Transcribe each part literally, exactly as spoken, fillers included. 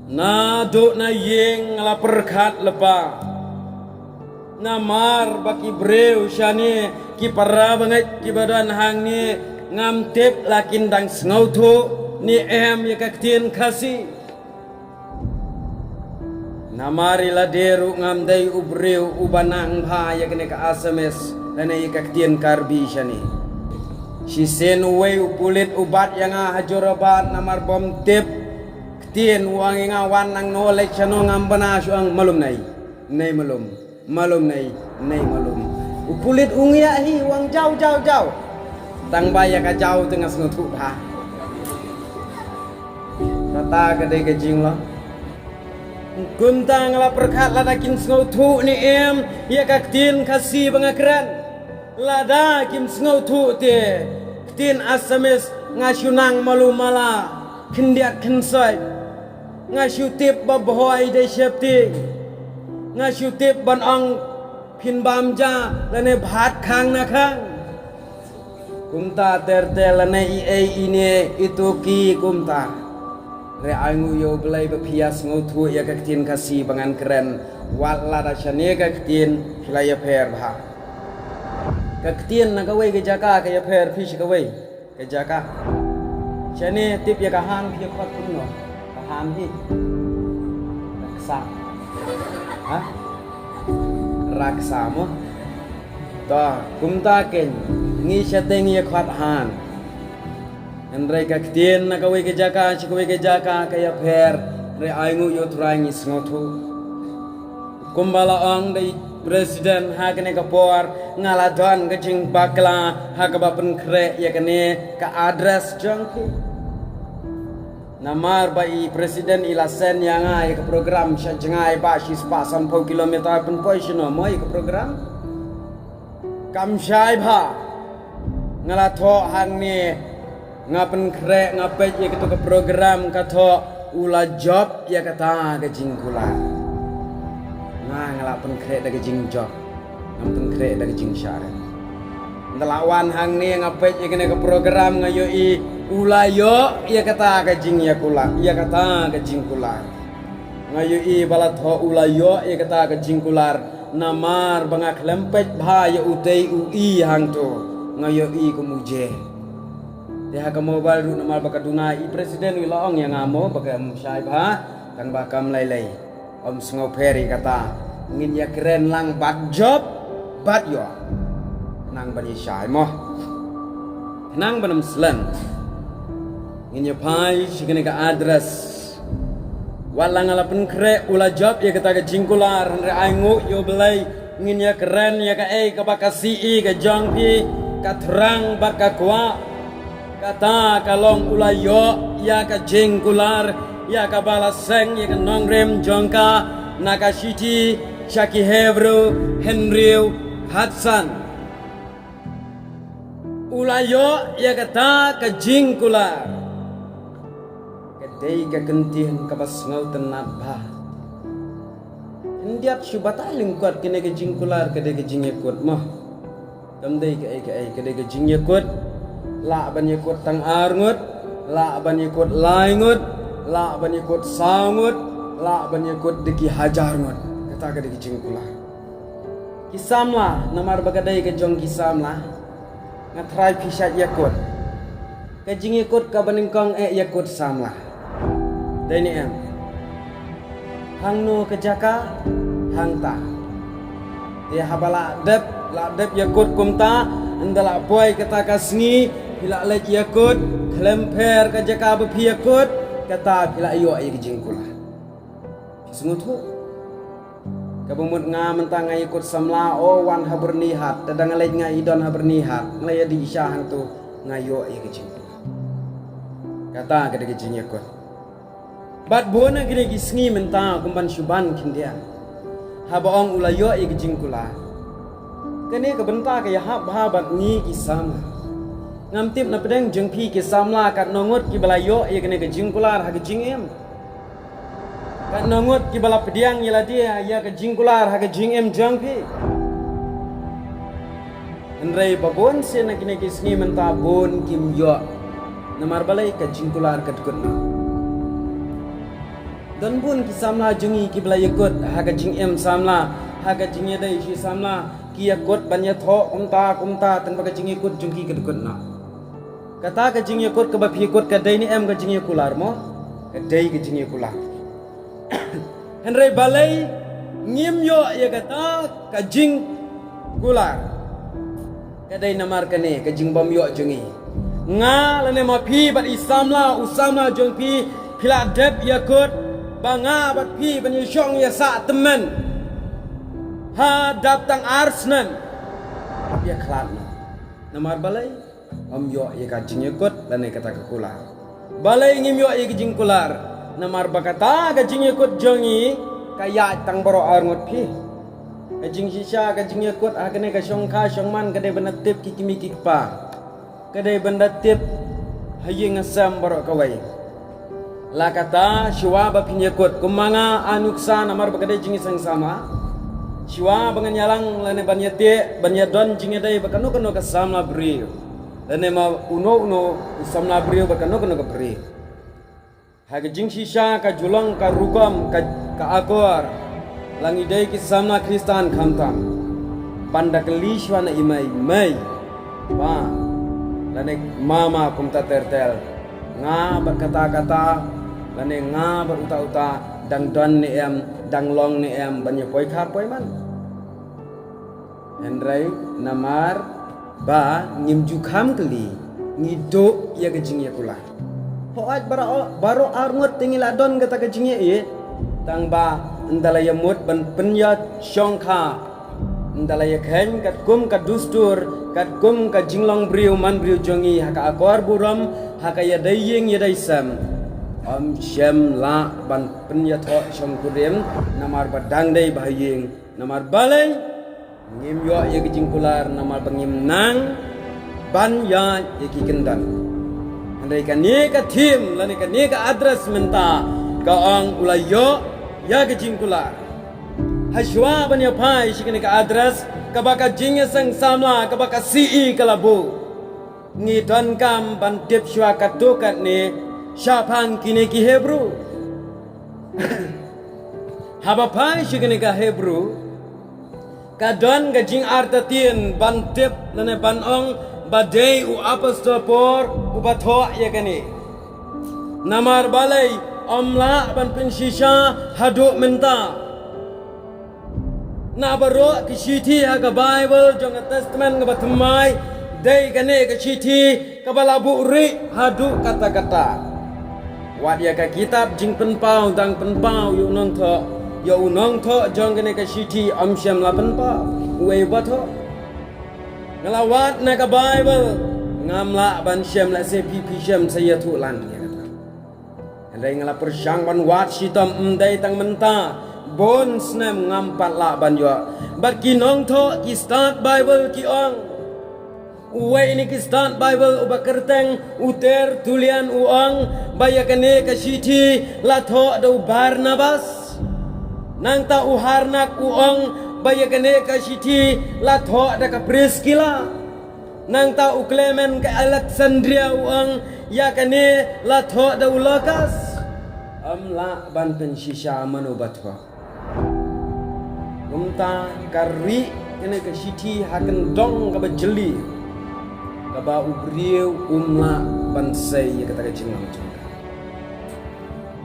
Naduh na ïing nga la pyrkhat lypa. Namar ba ki briew shane, ki para bangeit kiba don hangne, ngam tip la kin dang sngewthuh ne em ïa ka ktien Khasi. Namar i lade ruh ngam dei u briew uba nang bha ïa kane ka Assamese lane ïa ka ktien Karbi shane. Shisien uwei u pulit u bat ïa nga ha Jorabat namar bym tip ktien, u ong ïa nga wan nangno, leit shano, ngam bna shuh, u ong malum nei, nei malum, malum nei, nei malum. U pulit u ngiah hi, u ong jaw, jaw, jaw. Tang ba ïa ka jaw te nga sngewthuh bha. Kata ka dei ka jinglong. Kumta nga la pyrkhat lada kin sngewthuh ne em ïa ka ktien Khasi ba nga kren. Lada kim sngewthuh te ktien Assamese, nga shu nang malu mala, khyndiat khynsoit. Nga shu tip ba bhoi dei sheptieng. Nga shu tip ban ong phin bam ja lane bhat khang na khang. Kumta ter ter lane i ei i ne i tu ki kumta. Re ai ngu ïa U Blei ba phi ïa sngewthuh ïa ka ktien Khasi ba ngan kren, wat lada shane ka ktien phi la ïapher bha. Ka ktien na kawei ka jaka ka ïapher phi sha kawei ka jaka. Shane tip ïa ka han phi ïa khot kumno? Ka han hi. Raksa. Ha? Raksa mo. To, kumta kein, ngi shatei ngi ïa khot han. Hynrei ka ktien na kawei ka jaka sha kawei ka jaka ka ïapher, hynrei ai nguh ïa U Trai ngi sngewthuh. Kumba la ong da i President ha kane ka por, nga la don ka jingbakla ha kaba pynkhreh ïa kane ka address jong ki. Namar ba i President i la send ïa nga ïa ka program sha jngai ba shispah sanphew kilometer pynpoi shano mo ïa ka program. Kam shai bha. Nga la thoh hangne, nga pynkhreh, nga peit ïa kato ka program ka thoh u la jop ïa kata ka jingkular. Nga, nga la pynkhreh da ka jingjop. Ngam pynkhreh da ka jingshah rit. Nda la wan hangne nga peit ïa kane ka program nga ïohi u la ïoh ïa kata ka jingïakular, ïa kata ka jingkular. Nga ïohi ba la thoh u la ïoh ïa kata ka jingkular namar ba nga khlem peit bha ïa utei u i hangto. Nga ïohi kum u je. Te ha ka mobile ruh namar ba ka duna i President u la ong ïa nga mo ba kam shai bha, tang ba kam lei lei. Ym sngewpher ïa kata. Ngin ïa kren lang bad jop bad ïoh. Khnang ban ïa shai mo. Khnang ban ym slem. Ngin ïa phai sha kane ka address. Wat la nga la pynkhreh u la jop ïa kata ka jingkular, hynrei ai nguh ïa U Blei. Ngin ïa kren ïa kaei kaba ka C E ka jong phi ka thrang bad ka kwah. Kata ka long u la ïoh ïa ka jingkular ïa kaba la seng ïa ka nongrim jong ka na ka shithi sha ki Hebru hynriew khatsan. U la ïoh ïa kata ka jingkular. Ka dei ka kyntien kaba sngewtynnat bha. Khyndiat shu batai lyngkot kane ka jingkular ka dei ka jingïakut mo. Kam dei kaei kaei, ka dei ka jingïakut. Lah ban ïakut tang ar ngut, lah ban ïakut lai ngut, lah ban ïakut saw ngut, lah ban ïakut da ki hajar ngut. Kata ka dei ka jingkular. Ki samla, namar ba ka dei ka jong ki samla. Nga tharai phi shait ïakut. Ka jingïakut kaba nyngkong eh ïakut samla. Dei ne em? Hangno ka jaka? Hangta. Te haba la dep, la dep ïakut kumta, ynda la poi kata ka sngi, phi la leit ïakut, khlem pher ka jaka ba phi ïakut, kata phi la ïoh ïa ka jingkular. Phi sngewthuh? Kaba mut nga mynta nga ïakut samla, o wan ha Byrnihat, te da nga leit nga i don ha Byrnihat, nga la ïa dih sha hangto, nga ïoh ïa ka jingkular. Kata ka dei ka jingïakut. Bad bun na kine ki sngi mynta kum ban shu ban khyndiat. Haba ong u la ïoh ïa ka jingkular. Kane ka bynta ka ïahap bha bad ngi ki samla. Ngam tip na pdeng jong phi ki samla katno ngut kiba la ïoh ïa kane ka jingkular ha ka jingim. Katno ngut kiba la pdiang ïa lade ïa ka jingkular ha ka jingim jong phi. Hynrei ba bun sien na kine ki sngi mynta bun kim ïoh. Namar balei? Ka jingkular ka dkut noh. Don bun ki samla jong ngi kiba la ïakut ha ka jingim samla, ha ka jingïadei shi samla, ki ïakut ban ïathoh kumta kumta, tang ba ka jingïakut jong ki ka dkut noh. Kata ka jingïakut kaba phi ïakut ka dei ne em ka jingïakular mo? Ka dei ka jingïakular. Hynrei balei ngim ïoh ïa kata ka jingkular? Ka dei namar kane ka jingbym ïoh jong ngi. Nga lane ma phi bad i samla, u samla jong phi, phi la dep ïakut ba nga bad phi ban ïashong ïasah tymmen ha dap tang ar snem. Ïa khlad noh. Namar balei? Ym ïoh ïa ka jingïakut lane kata ka kular. Balei ngim ïoh ïa ka jingkular? Namar ba kata ka jingïakut jong ngi ka ïaid tang baroh arngut phi. Ka jingshisha ka jingïakut ha kane ka shongkha shongman ka dei ban da tip ki kmie ki kpa. Ka dei ban da tip ha ïing ha sem baroh kawei. La kata, shuwa ba phin ïakut, kum ma nga, a nuksa namar ba ka dei jingïaseng samla. Shuwa ba ngan ïalang lane ban ïateh, ban ïadon jingïadei bad kano kano ka samla briew, lane ma uno uno u samla briew bad kano kano ka briew. Ha ka jingshisha ka ju long ka rukom ka, ka akor. La ngi dei ki samla Khristan khamtam, ban da kylli shuwa na i mei, mei, pa, lane mama kumta ter ter. Nga bad kata kata, lane nga bad uta uta, dang don ne em, dang long ne em ban ïa poi kha poi man. Hynrei namar ba ngim ju kham kylli, ngi duh ïa ka jingïakular. Hooid, baroh, baroh arngut te ngi la don kata ka jingïa-, ïeit. Tang ba ynda la ïamut ban pynïashongkha, ynda la ïakheiñ katkum ka dustur, katkum ka jinglong briew man briew jong ngi ha ka akor burom, ha ka ïadei ïing ïadei sem, ym shym lah ban pynïathoh shongkurim namar ba dang dei ba ha ïing. Namar balei ngim ïoh ïa ka jingkular? Namar ba ngim nang ban ïaid ïa ki kyndon. Hynrei kane ka theme lane kane ka address mynta ka ong u la ïoh ïa ka jingkular. Hashuwa ban ïa phai sha kane ka address kaba ka jingïaseng samla kaba ka C E ka la buh, ngi donkam ban tip shuwa katto katne shaphang kine ki Hebru. Haba phai sha kane ka Hebru, ka don ka jingartatien ban tip lane ban ong ba dei u apostol Paul uba thoh ïa kane. Namar balei ym lah ban pynshisha haduh mynta? Na baroh ki shithi ha ka Baibl jong ka Testament kaba thymmai, dei kane ka shithi kaba la buh rieh haduh katta katta. Wat ïa ka kitab Jingpynpaw dang pynpaw ïa u nongthoh, ïa u nongthoh jong kane ka shithi ym shym la pynpaw uei uba thoh. Nga la wad na ka Baibl, ngam lah ban shem, lehse phi phi shem sa ïathuh lang ïa kata. Hynrei nga la pyrshang ban wad shitom, ym dei tang mynta, bun snem ngam pat lah ban ïoh. Bad ki nongthoh ki stad Baibl ki ong, uwei na ki stad Baibl uba kyrteng u Tertullian u ong ba ïa kane ka shithi la thoh da u Barnabas. Nangta u Harnack u ong ba ïa kane ka shithi la thoh da ka Priskilla. Nangta u Clement ka Alexandria u ong ïa kane la thoh da u Lukas. Ym lah ban pynshisha mano ba thoh. Kumta ka rieh kane ka shithi ha kyndong kaba jylliew, kaba u briew um lah ban sei ïa kata ka jinglong jong ka.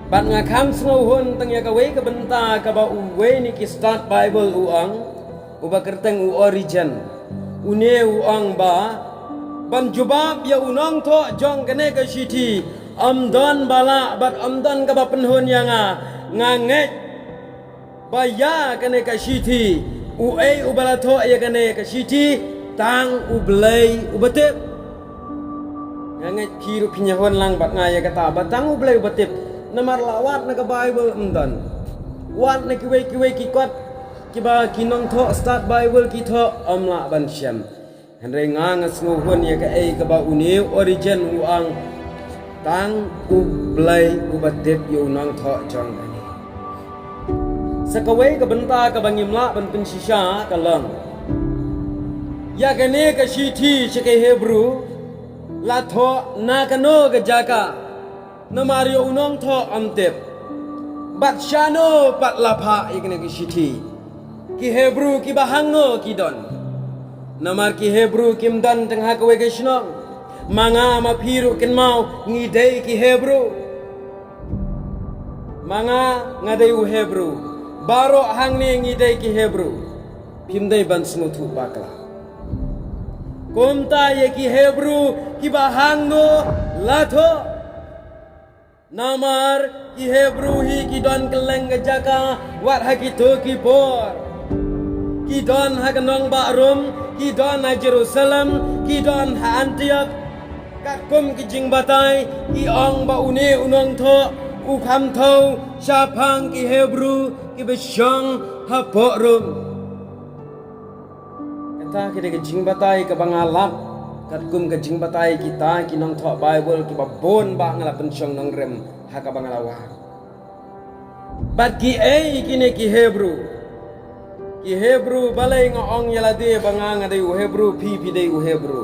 Bad nga kham sngewhun tang ïa kawei ka bynta kaba uwei na ki stad Baibl u ong, uba kyrteng u Origen. Une u ong ba ban jubab ïa u nongthoh jong kane ka shithi ym don ba lah bad ym don kaba pynhun ïa nga. Nga ngeit ba ïa kane ka shithi, uei uba la thoh ïa kane ka shithi, tang U Blei uba tip. Nga ngeit phi ruh phin ïahun lang bad nga ïa kata ba tang U Blei uba tip. Namar la wad na ka Baibl ym don. Wad na kiwei kiwei ki kot kiba ki nongthoh stad Baibl ki thoh, ym lah ban shem. Hynrei nga nga sngewhun ïa kaei kaba une u Origen u ong, tang U Blei uba tip ïa u nongthoh jong kane. Sa kawei ka bynta kaba ngim lah ban pynshisha ka long ïa kane ka shithi sha ki Hebru la thoh na kano ka jaka. Namar ïa u nongthoh ym tip. Bad shano pat la phah ïa kane ka shithi? Ki Hebru kiba hangno ki don? Namar ki Hebru kim don tang ha kawei ka shnong. Ma nga ma phi ruh kynmaw ngi dei ki Hebru. Ma nga nga dei u Hebru. Baroh hangne ngi dei ki Hebru. Phim dei ban sngewthuh bakla. Kumta ïa ki Hebru kiba hangno la thoh? Namar ki Hebru hi ki don kylleng ka jaka wat ha kito ki por. Ki don ha ka nongbah Rom, ki don ha Jerusalem, ki don ha Antiok. Katkum ki jingbatai ki ong ba une u nongthoh u kham thew shaphang ki Hebru kiba shong hapoh Rom. Kata ka dei ka jingbatai kaba nga lap katkum ka jingbatai kita ki nongthoh Baibl kiba bun ba nga la pynshong nongrim ha kaba nga la wad. Bad kiei kine ki Hebru? Ki Hebru, balei nga ong ïa lade ba nga nga dei u Hebru, phi phi dei u Hebru?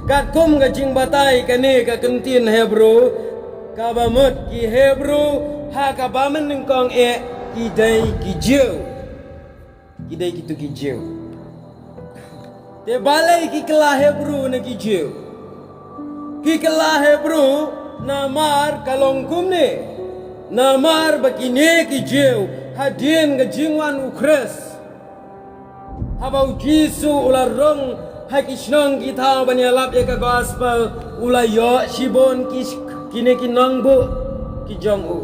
Katkum ka jingbatai kane ka kyntien Hebru, kaba mut ki Hebru ha kaba mynnyngkong eh ki dei ki Jiw. Ki dei kito ki Jiw. Te balei ki kylla Hebru ne ki Jiw? Ki kylla Hebru namar ka long kumne. Namar ba kine ki Jiw, hadien ka jingwan u Khrist, haba u Jisu u la rung ha ki shnong ki thaw ban ïalap ïa ka gospel, u la ïoh shibun ki, kine ki nongbud ki jong u.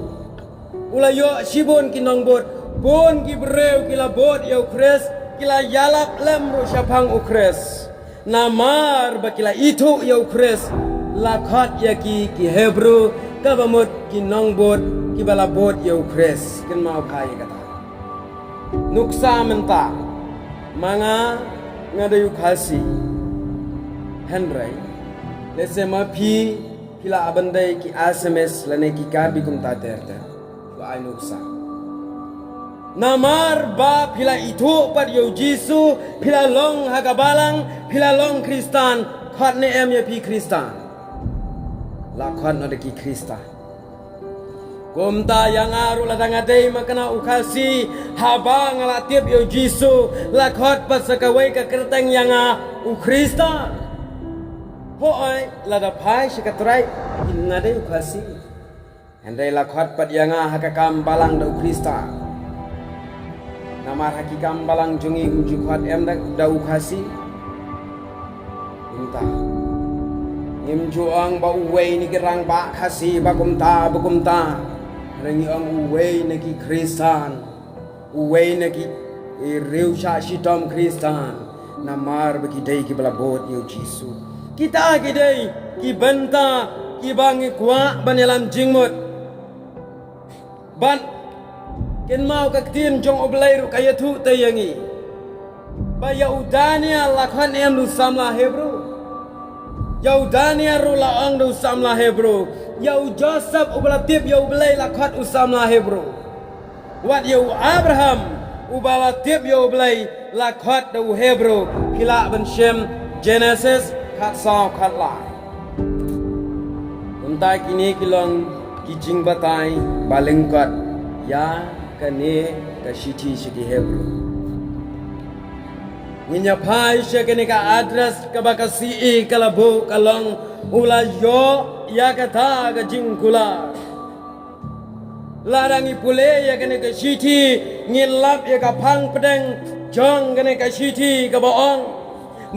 U la ïoh shibun ki nongbud, bun ki briew ki la bud ïa u Khrist, ki la ïalap lem ruh shaphang u Khrist. Namar ba ki la ithuh ïa u Khrist, la khot ïa ki ki Hebru, kaba mut ki nongbud kiba la bud ïa u Khrist. Kynmaw pha ïa kata. Nuksa mynta, ma nga nga dei u Khasi. Hynrei lehse ma phi phi lah ban dei ki Assamese lane ki Karbi kumta ter ter. Ba ai nuksa. Namar ba phi la ithuh pat ïa u Jisu, phi la long ha ka balang, phi la long Khristan, khot ne em ïa phi Khristan? La khot noh da ki Khristan. Kumta ïa nga ruh lada nga dei ma kane u Khasi, haba nga la tip ïa u Jisu, la khot pat sa kawei ka kyrteng ïa nga u Khristan. Hooid, lada phai sha ka tribe, nga dei u Khasi. Hynrei la khot pat ïa nga ha ka kam balang da u Khristan. Namar ha ki kam balang jong ngi ym ju khot em da, da u Khasi. Kumta. Ngim ju ong ba uwei na ki rangbah Khasi ba kumta, ba kumta. Hynrei ngi ong uwei na ki Khristan. Uwei na ki, eh, riewshah shitom Khristan. Namar ba ki dei kiba la bud ïa u Jisu. Kita ki dei ki bynta kiba ngi kwah ban ïalam jingmut. Bad kynmaw ka ktien jong U Blei ruh ka ïathuh te ïa ngi ba ïa u Daniel la khot ne em da u samla Hebru? Ïa u Daniel ruh la ong da u samla Hebru. Ïa u Joseph uba la tip ïa U Blei la khot u samla Hebru. Wat ïa u Abraham uba la tip ïa U Blei la khot da u Hebru. Phi lah ban shem Genesis khatsaw khatlai. Kumta kine ki long ki jingbatai ba lyngkot ïa kane ka shithi sha ki Hebru. Ngin ïa phai sha kane ka address kaba ka C E ka la buh ka long, u la ïoh ïa kata ka jingkular. Lada ngi pule ïa kane ka shithi, ngin lap ïa ka phang pdeng jong kane ka shithi kaba ong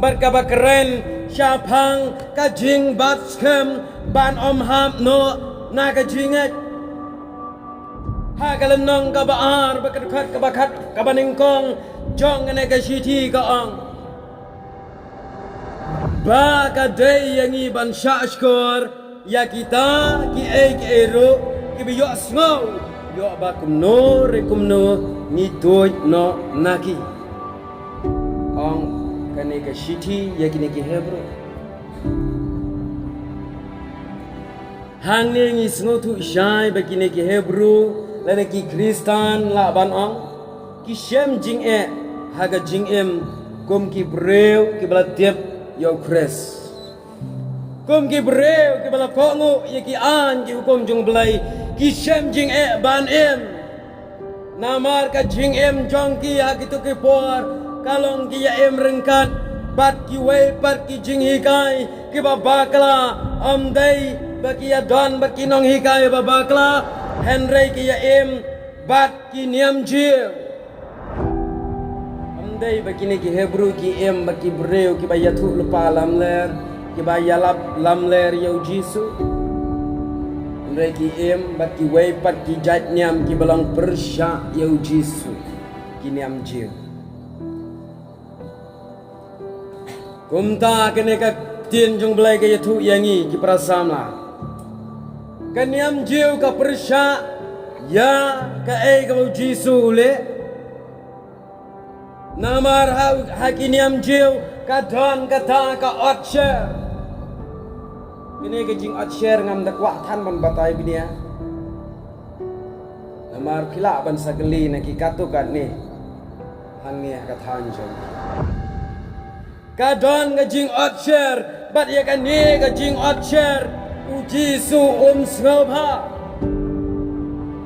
bad kaba kren shaphang ka jingbat skhem ban ym hap noh na ka jingngeit. Ha ka lynnong kaba ar, bad ka dkhot kaba khat, kaba nyngkong jong kane ka shithi ka ong ba ka dei ïa ngi ban shahshkor ïa kita kiei kiei ruh kiba ïohsngew, ïoh ba kumno re kumno ngi tuid noh na ki. Ong kane ka shithi ïa kine ki Hebru. Hangne ngi sngewthuh shai ba kine ki Hebru lane ki Khristan lah ban ong ki shem jingeh ha ka jingim kum ki briew kiba la tip ïa u Khrist. Kum ki briew kiba la kohnguh ïa ki aiñ ki hukum jong U Blei, ki shem jingeh ban im. Namar ka jingim jong ki ha kito ki por ka long ki ïa im ryngkat bad kiwei pat ki jinghikai kiba bakla. Ym dei ba ki ïa don bad ki nonghikai ba bakla, hynrei ki ïa im bad ki niam Jiw. Ym dei ba kine ki Hebru ki im bad ki briew kiba ïathuh lypa lamler, kiba ïalap lamler ïa u Jisu. Hynrei ki im bad kiwei pat ki jait niam kiba long pyrshah ïa u Jisu, ki niam Jiw. Kumta kane ka ktien jong U Blei ka ïathuh ïa ngi ki para samla. Ka niam Jiw ka pyrshah ïa kaei kaba u Jisu u leh. Namar ha, ha ki niam Jiw ka don kata ka otsher. Kane ka jingotsher ngam da kwah than ban batai bniah. Namar phi lah ban sa kylli na ki katto katne hangne ha ka thaiñ jong. Ka don ka jingotsher, bad ïa kane ka jingotsher u Jisu um sngewbha.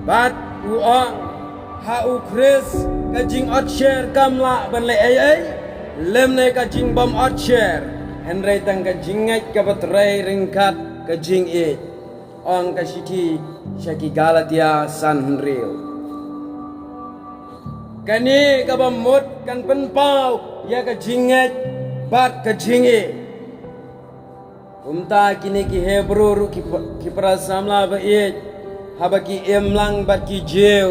Bad u ong, ha u Khrist ka jingotsher kam lah ban leh ei ei, lymne ka jingbym otsher, hynrei tang ka jingngeit kaba trei ryngkat ka jingïeit. Ong ka shithi sha ki Galatia san hynriew. Kane kaba mut kan pynpaw ïa ka jingngeit bad ka jingïeit. Kumta kine ki Hebru ruh ki pa-, ki para samla ba ïeit, haba ki im lang bad ki Jiw.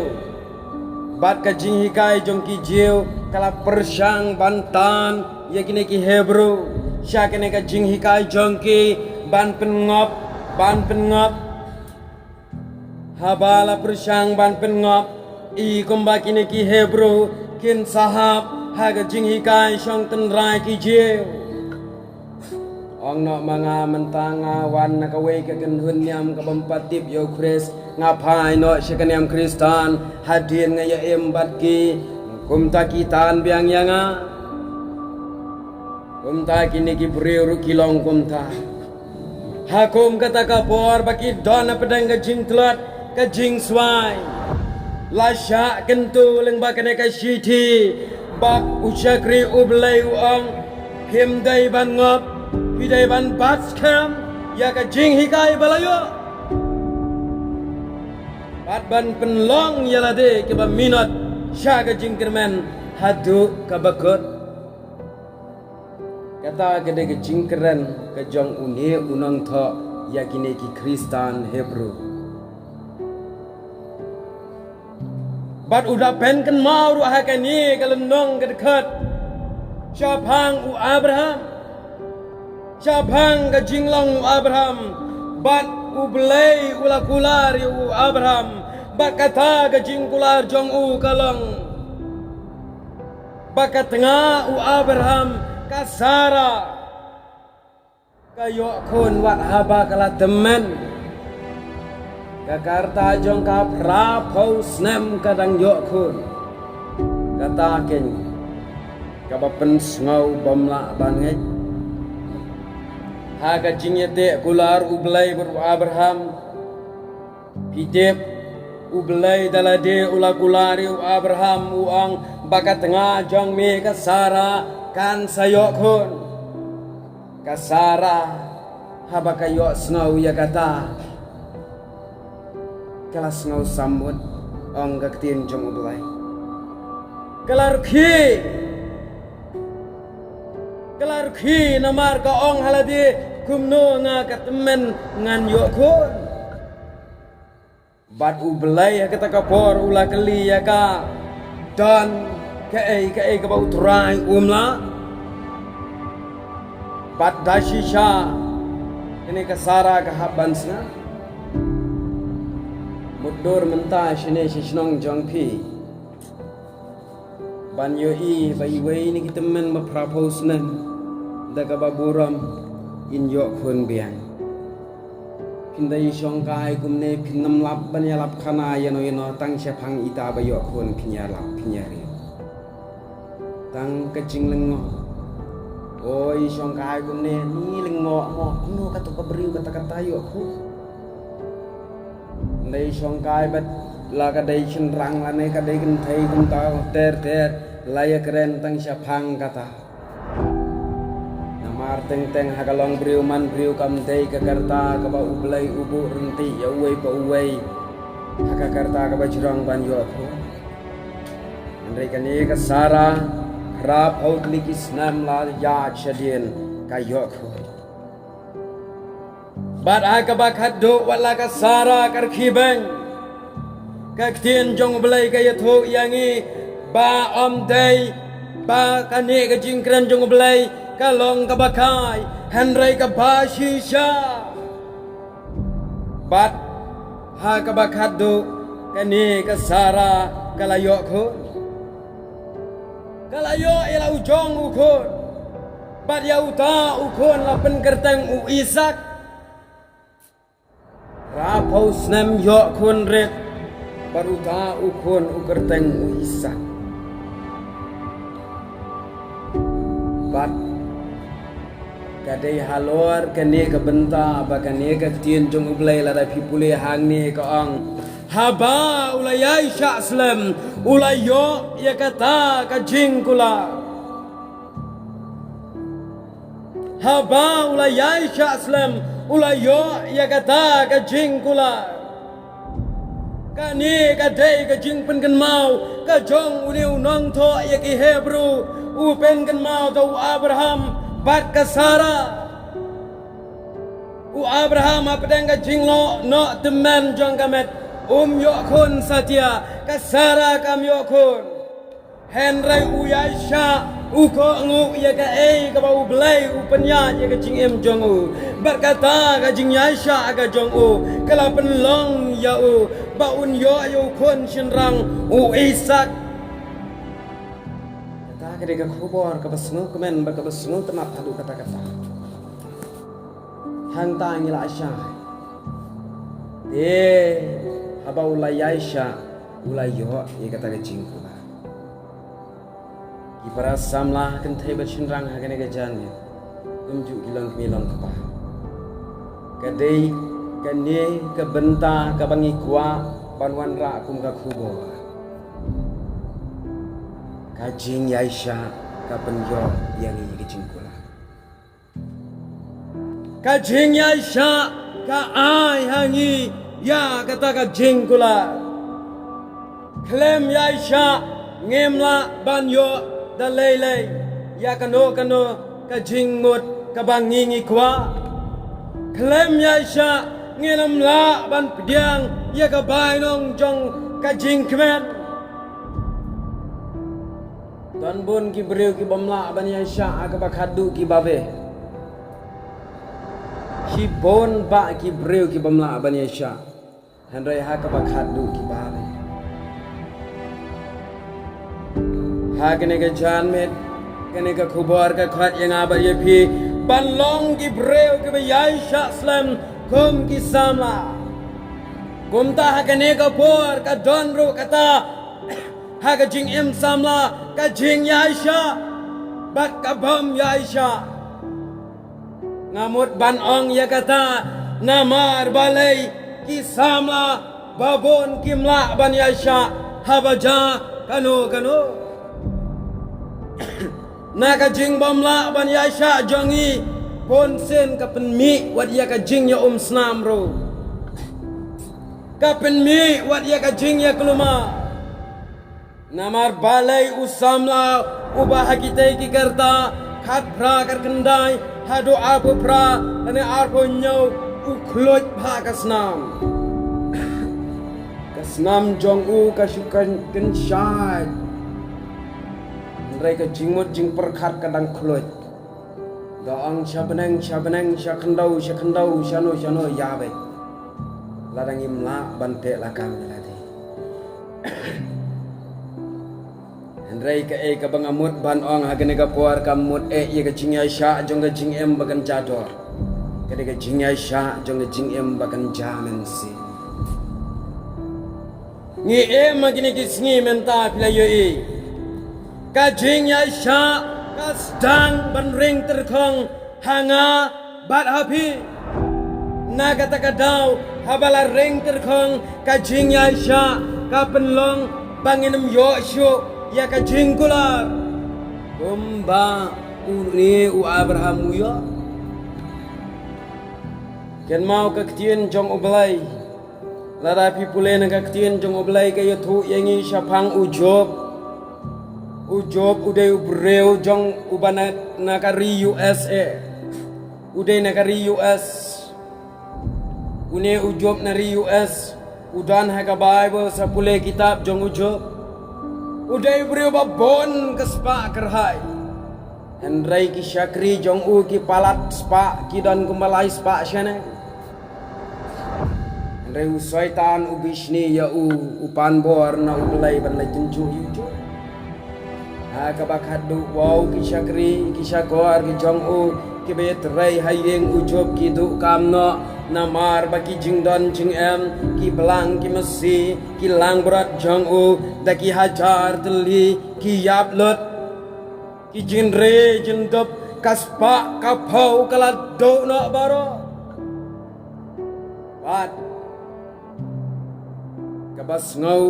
Bad ka jinghikai jong ki Jiw ka la pyrshang ban tan ïa kine ki Hebru sha kane ka jinghikai jong ki ban pynngop, ban pynngop. Haba la pyrshang ban pynngop, i kumba kine ki Hebru kin sa hap ha ka jinghikai shong tynrai ki Jiw. Ong noh ma nga mynta nga wan na kawei ka kynhun niam ka bym pat tip ïa u Khrist, nga phai noh sha ka niam Khristan, hadien nga ïa im bad ki, kumta ki tan biang ïa nga. Kumta kine ki briew ruh ki long kumta. Ha kum kata ka por ba ki don hapdeng ka jingtlot ka jingswai. La shah kyntu lyngba kane ka shithi, ba u shakri U Blei u ong, phim dei ban ngop, phi dei ban bat skhem ïa ka jinghikai ba la ïoh, bad ban pynlong ïa lade kiba minot sha ka jingkyrmen haduh kaba kut. Kata ka dei ka jingkren ka jong une u nongthoh ïa kine ki Khristan Hebru. Bad u da pynkynmaw ruh ha kane ka lynnong ka dkhot shaphang u Abraham, shaphang ka jinglong u Abraham, bad U Blei u la kular ïa u Abraham, bad kata ka jingkular jong u ka long ba ka tnga u Abraham, ka Sara, ka ïoh khun wat haba ka la tymmen. Ka rta jong ka phra phew snem ka dang ïoh khun. Kata keiñ kaba pynsngew bym lah ban ngeit. Ha ka jingïateh kular U Blei bad u Abraham, phi tip, U Blei da lade u la kular ïa u Abraham, u ong ba ka tnga jong me ka Sara kan sa ïoh khun. Ka Sara haba ka ïohsngew ïa kata, ka la sngew sammut, ong ka ktien jong U Blei. Ka la rkhie. Ka la rkhie namar ka ong ha lade, kumno nga ka tymmen ngan ïoh khun. Bad U Blei ha kata ka por u la kylli ïa ka, don kaei kaei kaba U Trai um lah? Bad da shisha kane ka Sara ka hap ban sngap. Mutdur mynta shane sha shnong jong phi, ban ïohi ba iwei na ki tymmen ba phra phew snem da kaba burom in ïoh khun biang. Phin da ïashongkai kumne, phin nym lap ban ïalap khana ïano ïano, tang shaphang ita ba ïoh khun phin ïalap, phin ïarap. Tang ka jinglyngngoh. O, ïashongkai kumne, ni lyngngoh mo, kumno kato ka briew kata kata ïoh khun. Ynda ïashongkai bad La ka dei shynrang lane ka dei kynthei kumta ter ter, la ïakren tang shaphang kata. Namar teng teng ha ka long briew man briew kam dei ka karta kaba U Blei u buh ryntih ïa uwei pa uwei ha ka karta kaba jrong ban ïoh khun. Hynrei kane ka Sara, hynriew phew tylli ki snem la ïaid shadien ka ïoh khun. Bad ha kaba khatduh wat la ka Sara ka rkhie beiñ, ka ktien jong U Blei ka ïathuh ïa ngi ba ym dei ba kane ka jingkren jong U Blei ka long kaba kai, hynrei kaba shisha. Bad ha kaba khatduh kane ka Sara ka la ïoh khun. Ka la ïoh ïa la u jong u khun. Bad ïa uta u khun la pynkyrteng u Isak. Hynriew phew snem ïoh khun rit. Bad uta u khun u kyrteng u Isak. Bad ka dei halor kane ka bynta ba kane ka ktien jong U Blei lada phi pule hangne ka ong, haba u la ïaishah slem u la ïoh ïa kata ka jingkular. Haba u la ïaishah slem u la ïoh ïa kata ka jingkular. Kane ka dei ka jingpynkynmaw ka jong une u nongthoh ïa ki Hebru, u pynkynmaw da u Abraham bad ka Sara. U Abraham hapdeng ka jinglong noh tymmen jong ka met um ïoh khun satia, ka Sara kam ïoh khun. Hynrei u Isak u kohnguh ïa kaei kaba U Blei u pynïaid ïa ka jingim jong u. Bad kata ka jingïaishah ka jong u ka la pynlong ïa u ba un ïoh ïa u khun shynrang u Isak. Kata ka dei ka khubor kaba sngewkmen bad kaba sngewtynnat haduh katta katta. Hangta ngi la shai. Te haba u la ïaishah u la ïoh ïa kata ka jingkular. Ki para samla kynthei bad shynrang ha kane ka janmiet, kumjuh ki long kmie long kpa, ka dei kane ka bynta kaba ngi kwah ban wanrah kum ka khubor. Ka jingïaishah ka pynïoh ïa ngi ka jingkular. Ka jingïaishah ka ai ha ngi ïa kata ka jingkular. Khlem ïaishah ngim lah ban ïoh da lei lei ïa kano kano ka jingmut kaba ngi ngi kwah. Khlem ïaishah ngin ym lah ban pdiang ïa ka bainong jong ka jingkmen. Don bun ki briew ki bym lah ban ïaishah ha kaba khatduh ki babe. Shibun bah ki briew ki bym lah ban ïaishah. Hynrei ha kaba khatduh ki babe. Ha kane ka janmiet, kane ka khubor ka khot ïa nga bad ïa phi ban long ki briew kiba ïaishah slem kum ki samla. Kumta ha kane ka por ka don ruh kata ha ka jingim samla ka jingïaishah bad ka bym ïaishah. Nga mut ban ong ïa kata namar balei ki samla babun kim lah ban ïaishah haba jia kano kano. Na ka jingbymlah ban ïaishah jong ngi, bunsien ka pynmih wat ïa ka jingïaumsnam ruh. Ka pynmih wat ïa ka jingïaklumar. Namar balei u samla uba ha kitei ki rta khatphra khatkhyndai haduh arphew phra lane arphew hynñiew u khluit bha ka snam. Ka snam jong u ka shu kyn-, kynshait. Hynrei ka jingmut jingpyrkhat ka dang khluit. Da ong sha bneng, sha bneng, sha khyndew, sha khyndew, shano, shano, ïa beit. Lada ngim lah ban teh lakam ïa lade. Hynrei kaei kaba nga mut ban ong ha kane ka por ka mut eh ïa ka jingïaishah jong ka jingim ba kan jador. Ka dei ka jingïaishah jong ka jingim ba kan ja mynsiem. Ngi im ha kine ki sngi mynta phi la ïohi. Ka jingïaishah ka sdang ban ring tyrkhong ha nga bad ha phi. Na kata ka daw haba la ring tyrkhong ka jingïaishah ka pynlong ba ngin ym ïoh shuh ïa ka jingkular kumba une u Abraham u ïoh. Kynmaw ka ktien jong U Blei. Lada phi pule na ka ktien jong U Blei ka ïathuh ïa ngi shaphang u Job. U Job u dei u briew jong uba na, na ka ri U S A. U dei na ka ri U S. Une u Job na ri U S u don ha ka Bible, sa pule kitab jong u Job. U dei u briew ba bun ka spah kyrhai. Hynrei ki shakri jong u ki palat spah, ki don kumba lai spah shane. Hynrei u Soitan u bishni ïa u, u pan bor na U Blei ban leit kynjuh ïa u Job. Ha kaba khatduh, wow, ki shakri, ki shakor ki jong u kiba ïatrei ha ïing u Job ki duh kam noh, namar ba ki jingdon jingem, ki blang ki masi, ki langbrot jong u da ki hajar tylli ki ïap lut. Ki jingre jingdop, ka spah ka phew ka la duh noh baroh. Bad kaba sngew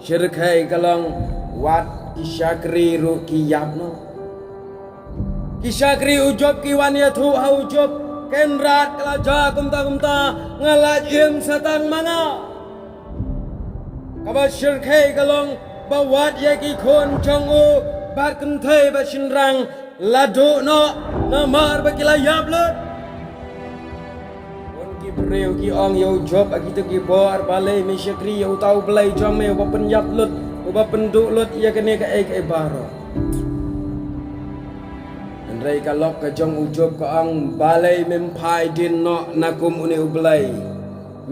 shyrkhei ka long, wat ki shakri ruh ki ïap noh. Ki shakri u Job ki wan ïathuh ha u Job, Kynrad, ka la jia kumta kumta, nga la im sa tang ma nga. Kaba shyrkhei ka long ba wat ïa ki khun jong u bad kynthei bad shynrang la duh noh namar ba ki la ïap lut. Bun ki briew ki ong ïa u Job ha kito ki por, balei me shakri ïa uta U Blei jong me uba pynïap lut, uba pynduh lut ïa kane kaei kaei baroh. Hynrei ka lok ka jong u Job ka ong, balei mem phai dien noh na kum une U Blei?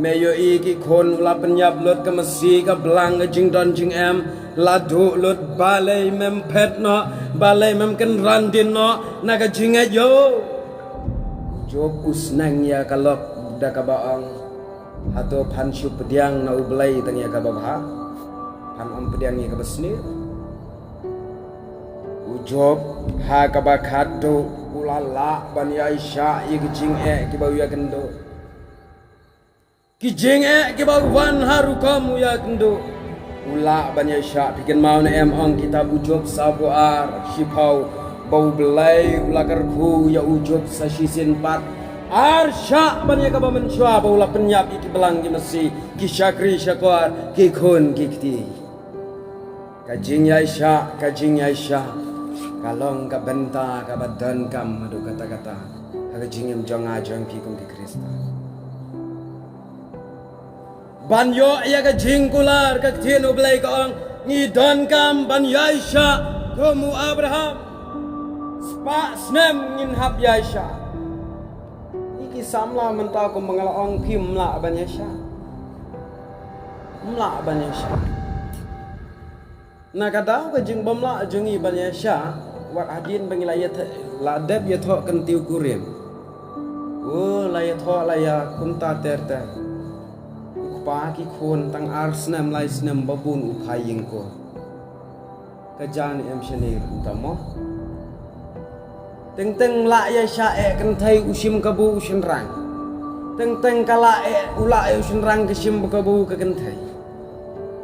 Me ïohi ki khun u la pynïap lut, ka masi, ka blang, ka jingdon jingem la duh lut, balei mem phet noh, balei mem kynran dien noh na ka jingngeit ïa u? Job u sneng ïa ka lok da kaba ong, hato phan shu pdiang na U Blei tang ïa kaba bha, phan ym pdiang ïa kaba sniew? U Job ha kaba khatduh u la lah ban ïaishah ïa ki jingeh kiba u ïakynduh. Ki jingeh kiba wan ha rukom u ïakynduh, u lah ban ïaishah. Phi kynmaw ne em, ong kitab u Job sawphew ar, shiphew, ba U Blei u la kyrkhu ïa u Job sa shisien pat. Ar shah ban ïa kaba mynshuwa ba u la pynïap ïa ki blang ki masi, ki shakri shakor, ki khun ki kti. Ka jingïaishah, ka jingïaishah ka long ka bynta kaba donkam haduh katta katta ha ka jingim jong nga jong phi kum ki Khristan. Ban ïoh ïa ka jingkular, ka ktien U Blei ka ong, ngi donkam ban ïaishah kum u Abraham. Spah snem ngin hap ïaishah. Ngi ki samla mynta kumba nga la ong, phim lah ban ïaishah. Ym lah ban ïaishah. Na ka daw ka jingbym lah jong ngi ban ïaishah, wat hadien ba ngi la ïathoh, la dep ïathoh kyntiew kurim. O, la ïathoh la ïa kumta ter ter. U kpa ki khun tang ar snem lai snem ba bun u phai ïing ko. Ka jan em shane ruh uta mo. Teng teng lah ïaishah eh kynthei u shim kabu u shynrang. Teng teng ka lah eh, u lah eh u shynrang ka shim kabu ka kynthei.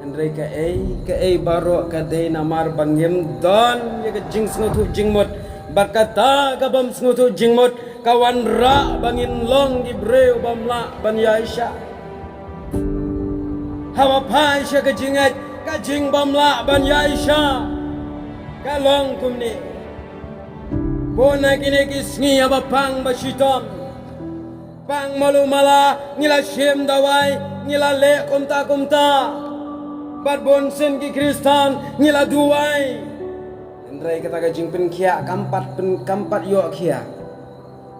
Hynrei kaei kaei baroh ka dei namar ba ngim don ïa ka jingsngewthuh jingmut. Bad kata ka bym sngewthuh jingmut ka wanrah ba ngin long ki briew bym lah ban ïaishah. Haba phai sha ka jingngeit, ka jingbym lah ban ïaishah ka long kumne. Bun na kine ki sngi haba pang ba shitom, pang malu mala, ngi la shim dawai, ngi la leh kumta kumta. Bad bun sien ki Khristan ngi la duwai. Hynrei kata ka jingpynkhiah kam pat pyn, kam pat ïoh khiah.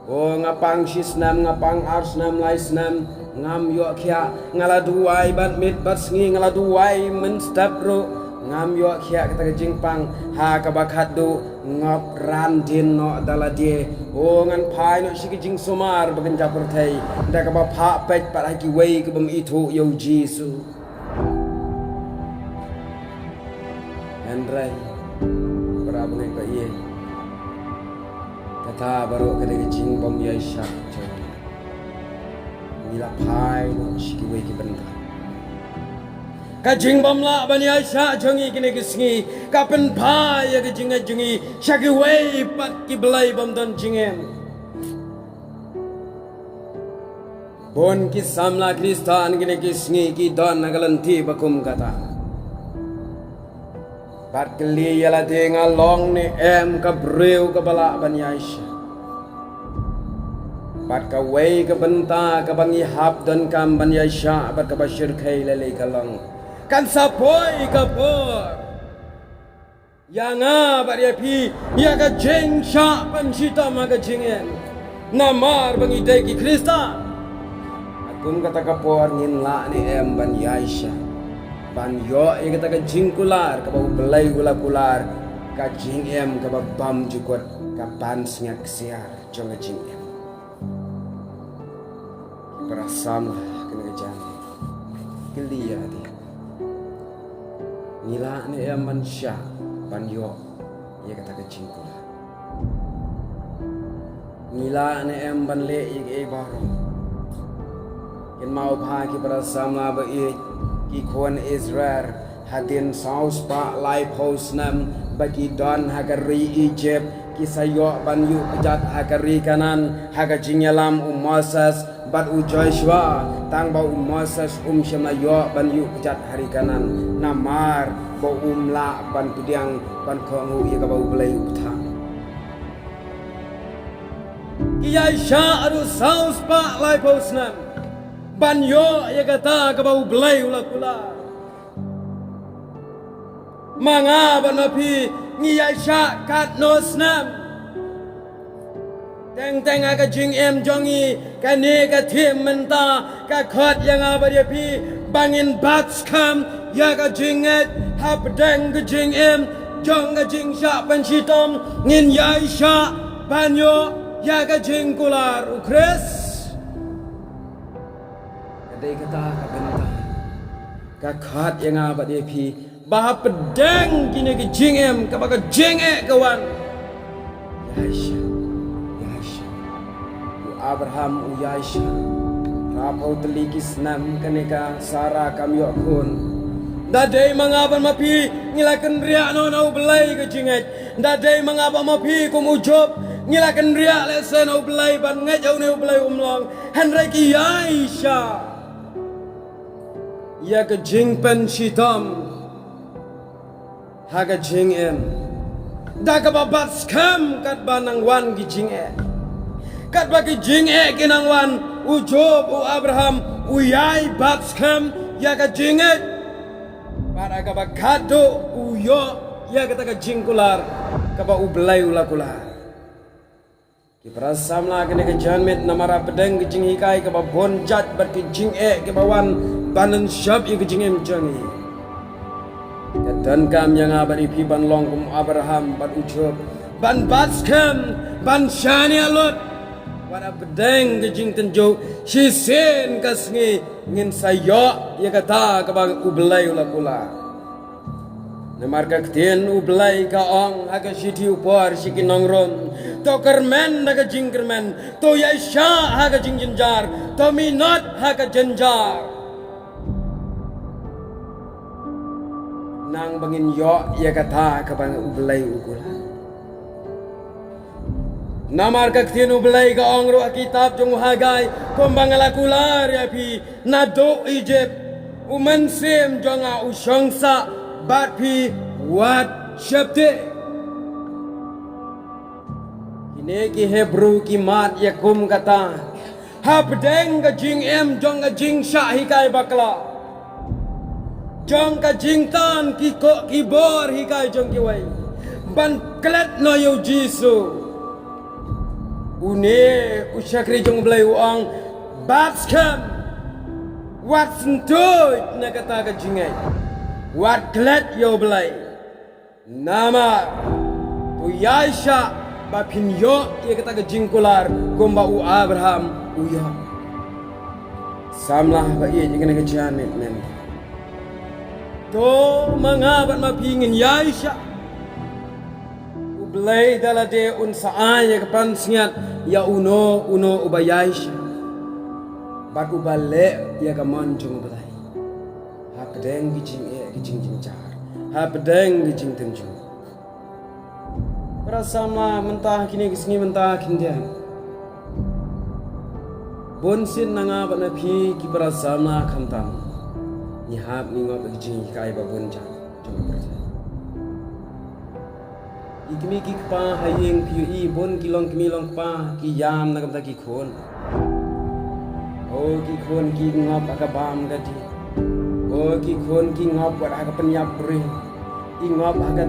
O, nga pang shi snem, nga pang ar snem, lai snem, ngam ïoh khiah. Nga la duwai bad miet bad sngi, nga la duwai mynstep ruh, ngam ïoh khiah. Kata ka jingpang ha kaba khatduh ngop ran dien noh da lade. O, ngan phai noh sha ki jingsumar ba kynja pyrthei da kaba phah peit pat ha kiwei ki bym ithuh ïa u Jisu. Hynrei para bangeit ba ïeit, kata baroh ka dei ka jingbym ïaishah jong ngi. Ngi la phai noh sha kiwei ki bynta. Ka jingbymlah ban ïaishah jong ngi kine ki sngi ka pynphai ïa ka jingngeit jong ngi sha kiwei pat ki blei bym don jingim. Bun ki samla Khristan kine ki sngi ki don ha ka lynti ba kum kata. Bad kylli ïa lade, nga long ne em ka briew kaba lah ban ïaishah? Bad kawei ka bynta kaba ngi hap donkam ban ïaishah bad kaba shyrkhei lei lei ka long, kan sa poi ka por ïa nga bad ïa phi ïa ka jingshah pynshitom ha ka jingim. Namar ba ngi dei ki Khristan, ha kum kata ka por ngin lah ne em ban ïaishah, ban ïoh ïa kata ka jingkular kaba U Blei u la kular, ka jingim kaba bymjukut, ka pansngiat ksiar jong ka jingim? Ki para samla kane ka janmiet, kylli ïa lade, ngi lah ne em ban shah ban ïoh ïa kata ka jingkular? Ngi lah ne em ban leh ïa kaei baroh? Kynmaw bha ki para samla ba ïeit, ki khun Israel hadien saw spah laiphew snem ba ki don ha ka ri Egypt, ki sa ïoh ban ïuh kjat ha ka ri Kanaan ha ka jingïalam u Moses bad u Joshua. Tang ba u Moses um shym la ïoh ban ïuh kjat ha ri Kanaan namar ba um lah ban pdiang, ban kohnguh ïa kaba U Blei u bthah. Ki ïaishah haduh saw spah laiphew snem ban ïoh ïa kata kaba U Blei u la kular. Ma nga bad ma phi ngi ïaishah katno snem? Teng teng ha ka jingim jong ngi, kane ka thim mynta ka khot ïa nga bad ïa phi ba ngin bat skhem ïa ka jingngeit hapdeng ka jingim jong ka jingshah pynshitom, ngin ïaishah ban ïoh ïa ka jingkular U Khrist. Ka dei kata ka bynta ka khot ïa nga bad ïa phi ba hapdeng kine ki jingim kaba ka jingeh ka wan, ïaishah, ïaishah. U Abraham u ïaishah. Arphew tylli ki snem kane ka Sara kam ïoh khun. Da dei ma nga bad ma phi ngi la kynriah noh na U Blei ka jingngeit. Da dei ma nga bad ma phi kum u Job ngi la kynriah lehse na U Blei ban ngeit ïa une U Blei um long. Hynrei ki ïaishah ïa ka jingpynshitom ha ka jingim da kaba bat skhem katba nang wan ki jingeh. Katba ki jingeh ki nang wan, u Job, u Abraham u ïai bat skhem ïa ka jingngeit. Bad ha kaba khatduh u ïoh ïa kata ka jingkular kaba U Blei u la kular. Ki para samla kane ka janmiet, namar hapdeng ka jinghikai kaba bun jait bad ki jingeh kiba wan ban lynshop ïa ka jingim jong ngi, ka donkam ïa nga bad ïa phi ban long kum u Abraham bad u Job, ban bat skhem, ban shaniah lut. Wat hapdeng ka jingtynjuh shisien ka sngi ngin sa ïoh ïa kata kaba U Blei u la kular. Namar ka ktien U Blei ka ong ha ka shithi u Paul sha ki nong Rom, to kyrmen da ka jingkyrmen, to ïaishah ha ka jingjynjar, to minot ha ka jynjar. Nang ba ngin ïoh ïa kata kaba U Blei u kular. Namar ka ktien U Blei ka ong ruh ha kitab jong u Hagai, kumba nga la kular ïa phi naduh Egypt, u Mynsiem jong nga u shong sah bad phi wat sheptieng. Kine ki Hebru ki mad ïa kum kata hapdeng ka jingim jong ka jingshah hikai bakla, jong ka jingtan ki kok ki bor hikai jong kiwei, ban klet noh ïa u Jisu. Une u shakri jong U Blei u ong, bat skhem, wat syntuid na kata ka jingngeit, wat klet ïa U Blei. Namar to ïaishah ba phin ïoh ïa kata ka jingkular kumba u Abraham u ïoh. Samla ba ïeit, ïa kane ka janmiet mynta, to ma nga bad ma phi ngin ïaishah. U Blei da lade un sa ai ïa ka pansngiat ïa uno uno uba ïaishah bad uba leh ïa ka mon jong U Blei. Hapdeng pdeng ki jingeh ki jingjynjar, ha pdeng ki jingtynjuh. Para samla mynta kine ki sngi mynta khyndiat, bun sien na nga bad na phi ki para samla khamtam, ngi hap ngi ngop ki jinghikai ba bun jait jong ka pyrthei. Ki kmie ki kpa ha ïing phi ïohi bun ki long kmie long kpa ki ïam na ka bynta ki khun. O ki khun ki ngop ha ka bam ka dih. O ki khun ki ngop wat ha ka pynïap briew. Ki ngop ha ka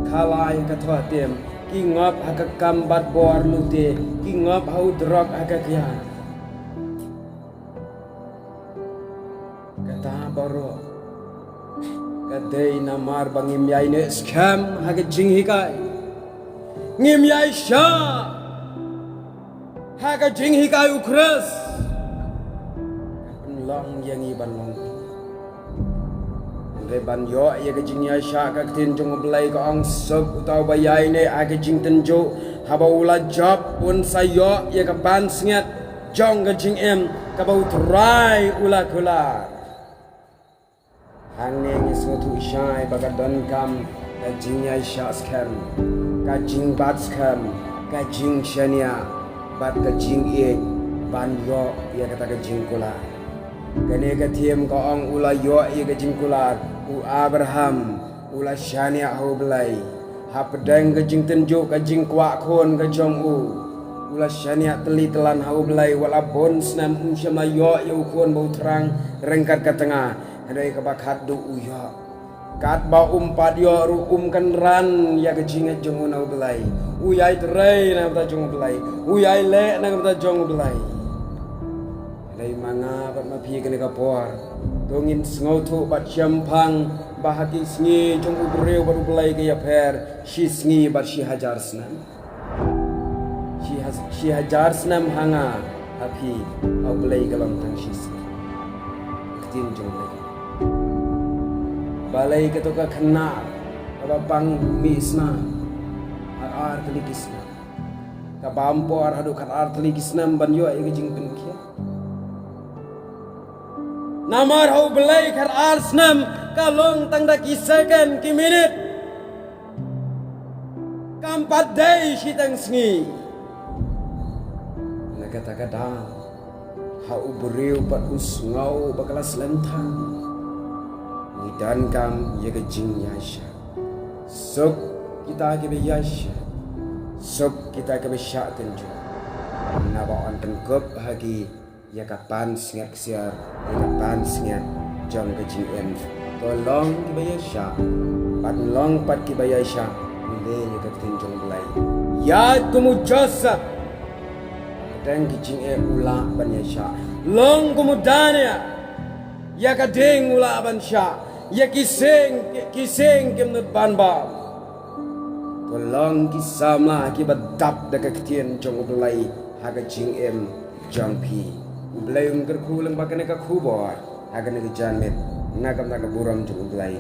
khalai ha ka thoh tem. Ki ngop ha ka kam bat bor lute. Ki ngop ha u drok ha ka kyiad. Kata baroh ka dei namar ba ngim ïai neh skhem ha ka jinghikai. Ngim ïai shah ha ka jinghikai u Khrist. Ka pynlong ïa ngi ban long. Hynrei ban ïoh ïa ka jingïaishah ka ktien jong U Blei ka ong suk uta uba ïai neh ha ka jingtynjuh, haba u la jop un sa ïoh ïa ka pansngiat jong ka jingim kaba U Trai u la kular. Hangne ngi sngewthuh shai ba ka donkam ka jingïaishah skhem, ka jingbat skhem, ka jingshaniah bad ka jingïeit ban ïoh ïa kata ka jingkular. Kane ka theme ka ong u la ïoh ïa ka jingkular, u Abraham u la shaniah ha U Blei. Hapdeng ka jingtynjuh ka jingkwah khun ka jong u, u la shaniah tylli tlan ha U Blei, wat la bun snem um shym la ïoh ïa u khun ba u thrang ryngkat ka tnga. Hynrei kaba khatduh u ïoh. Katba um pat ïoh ruh um kynran ïa ka jingngeit jong u na U Blei. U ïai trei na ka bynta jong U Blei. U ïai leh na ka bynta jong U Blei. Hynrei ma nga bad ma phi kane ka por, to ngin sngewthuh bad shemphang ba ha ki sngi jong u briew bad U Blei ka ïapher shi sngi bad shi hajar snem. Shi ha-, shi hajar snem ha nga ha phi, ha U Blei ka long tang shi sngi. Ktien jong U Blei. Balei kato ka khynnah kaba pang mih snam ar ar tylli ki snem, ka bam por haduh khat ar tylli ki snem ban ïoh ïa ka jingpynkhiah? Namar ha U Blei khat ar snem ka long tang da ki second, ki minit. Kam pat dei shiteng sngi. Na kata ka daw, ha u briew pat u sngew ba ka la slem than, ngi donkam ïa ka jingïaishah. Suk kita kiba ïaishah, suk kita kiba shah tynjuh. Naba yn pynkup ha ki ïa ka pansngiat ksiar, ïa ka pansngiat jong ka jingim. To long kiba ïaishah, bad long pat kiba ïaishah, pule ïa ka ktien jong U Blei. Ïaid kum u Joseph, dang ki jingeh u lah ban ïaishah. Long kum u Daniel, ïa ka ding u lah ban shah, ïa ki sing, ki, ki sing kim nud ban bam. To long ki samla kiba dap da ka ktien jong U Blei ha ka jingim jong phi. U Blei un kyrkhu lyngba kane ka khubor ha kane ka janmiet, na ka bynta ka burom jong U Blei.